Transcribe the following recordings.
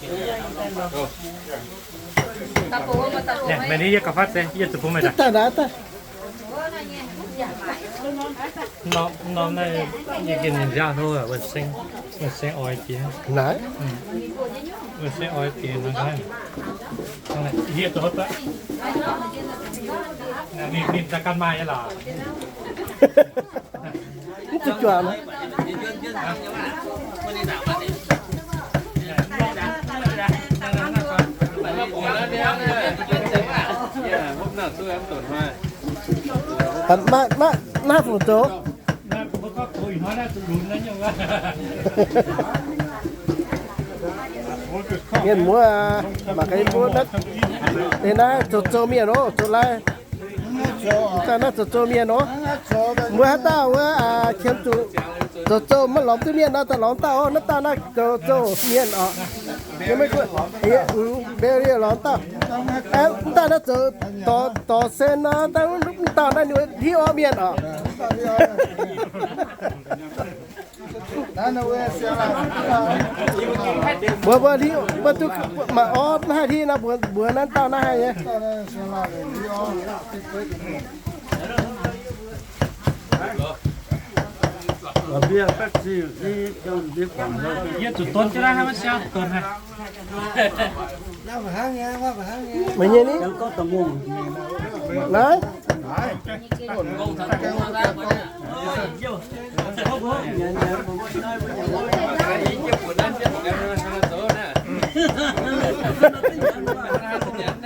Naaiv, maaih ni yie gauh fatv se, yie zuqc bun meih daaih. Daaih, daaih, daaih. Norm, norm naaiv yie gengh nziaauc hlo, wuov seng, wuov seng oix jiex. Naaiv? Wuov seng oix jiex nor naaiv. Yie zuqc hopv daaih. Ninh, ninh daaih ganh maaih nyei lorqc. Mv zuqc juangc. Maiv, maiv, maiv fungc zoux. Mienh muoz aac, mangc gaax yie mbuo naaiv, naaiv zoux zouv mienh oc, zoux lai. Daaih naaiv zoux zouv mienh oc. Mbuo haaix dauh wuov qiemx zuqc zoux zouv maiv lorz duqv mienh nor, daaih lorz dauh oc. Naaiv dauh naaiv zoux zouv mienh oc. Mbuo lorz dauh. Mv dauh naaiv zoux dorc, dorc sen nor, daaih mv dauh naaiv ninh hiuv orv mienh oc. Mbuo, mbuo hiuv, mbuo duqv mangc orv naaiv haih hiuv nor, mbuox, mbuox naaiv dauh naaiv haih nyei. Yie zuqc donx jienv naaiv haaix maiv siang donx haic. Meih nyei ni? Naaiv?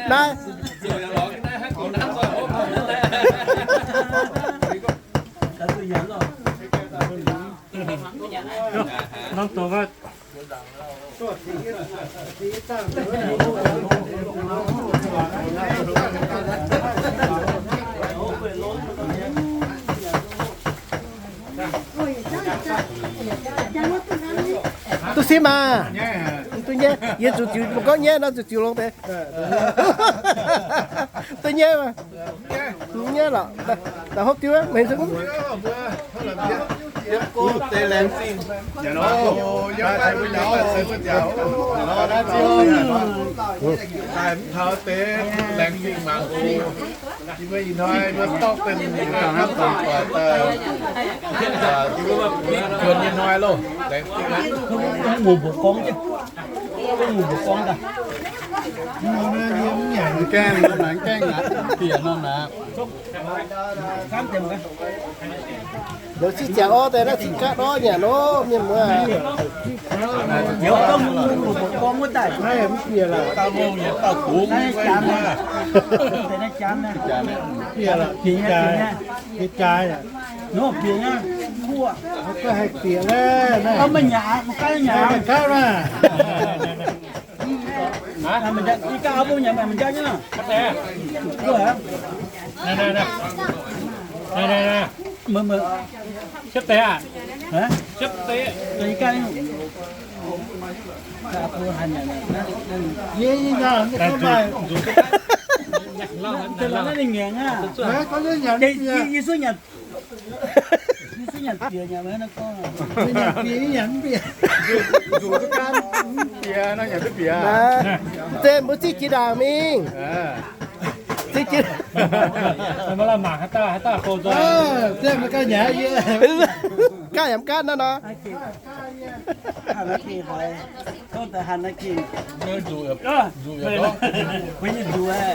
Naaiv? Norm dorngx. Duqv simv maah. Duqv nyaiv. Yie zuqc ziux, mv gorngv nyaiv nor zuqc ziux longx deix. Duqv nyaiv maah. Mv nyaiv lorqc. Daaih hopv diuv, meih daaih mv taux deix laengz zingh mangc oc. Yie mbuo ih hnoi mbuo dorh benx hnamv dongh doic daaih, yie mbuo mingh kuonx nyei hnoi loh. Laengz zingh aqv. Mbuox gorngv jienv, mbuox gorngv daaih. Gaengh, gaengh aqv, bieqc nor naaic. Liuz cingx ziangx orv deix naaiv cingx gaatv orv nyanc nor, mienh muoz. Siepv deix aqv. Siepv deix. Mv zeiz mbuo zipv jiex ndaangc mingh. Zipv jiex. Gaav yaac mv gaatv naaiv nor.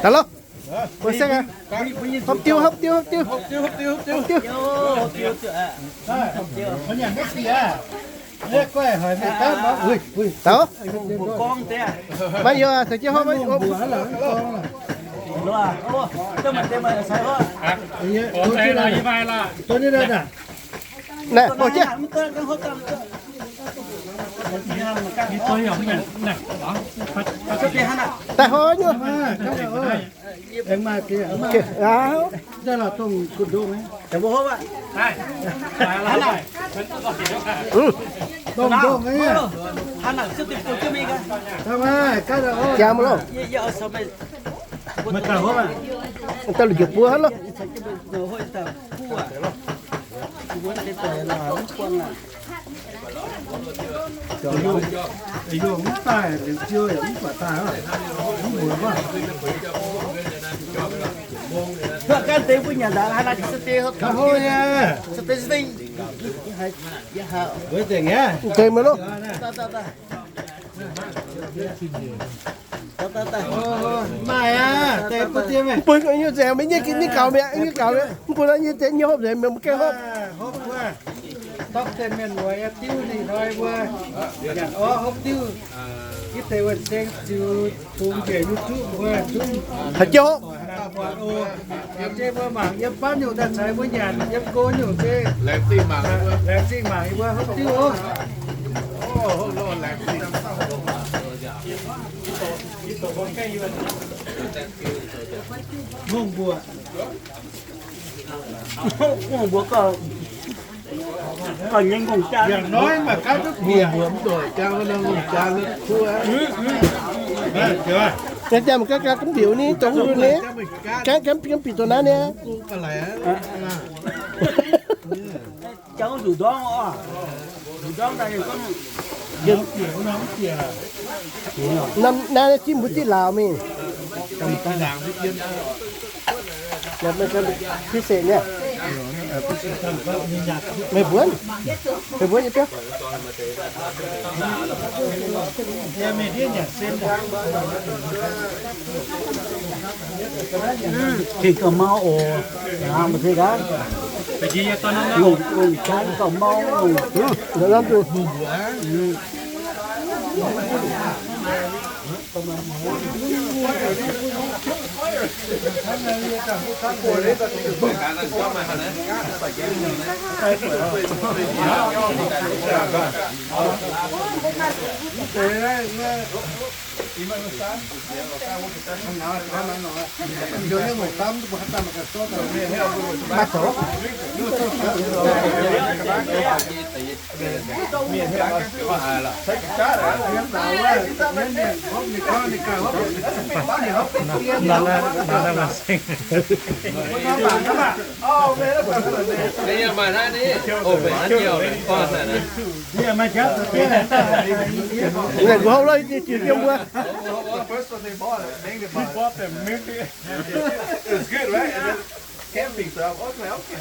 Daaih loh. Hopv diuv, hopv diuv, hopv diuv. Taux. Maiv yaac, caux jienv hopv maiv. Naaiv, hopv jienv. Daaih hopv nyuoqc. Jangx mv loh. Dauh la'njiec buo hnangv loh. Yungh mv daaih, liuz ziou yaac mv buatc daaih oc. Mv muonz oc. Huoqv gaanv deix mbuo nyanc ndaangc haaix laanh se deix, se deix, se deix, se deix. Weic deix nyei. Deix maiv loh. Maaih aqv, deix bun diex meih. Mv bun nyei nzengc, maiv nyei gin nyei gaux mi'aqv, nyei gaux mi'aqv. Mv bun nyei deix nyei hopv nzengc, mienh mv gaengh hopv. Hopv wuov. Dapv deix mienh wuov yaac diuv ninh hnoi wuov. Nyanc orv hopv diuv. Gitv deix wuov seng ziux bungx njiec YouTube wuov zungv. Haaix jauv? Buatc oc. Yiem mbuo mangc yiem baav nyungc daaih caux mbuo nyanc, yiem go nyungc se laengz zingh mangc, laengz zingh mangc yie mbuo hopv diuv oc. Ngongh mbuoqc. Ngongh mbuoqc gauh, gauh nyei ngongh jaa. Yangh noiv maaih gapv duqv bieqc. Ngongh mbuoqc mv doic, jaa wuov nor ngongh jaa kuv aqv. Jaa jaa maaih gapv gapv duqv mbiec ni, dongh wuov ni. Gapv gapv gapv bieqc dongh naaiv ni. Jaa nzuqc ndorm oc. Nzuqc ndorm daaih gorngv, naaiv, naaiv jimv mbuo diqv laauc mingh.พิเศษ nyei. Meih mbuonv, meih mbuonv nyei biauv. Tengx gauh mau oc. Ngongh, ngongh jaa gauh mau. Nzengc mbuo hopv lorqc, yie jiex yiem mbuo. It's good, right? And then camping stuff. Okay, okay.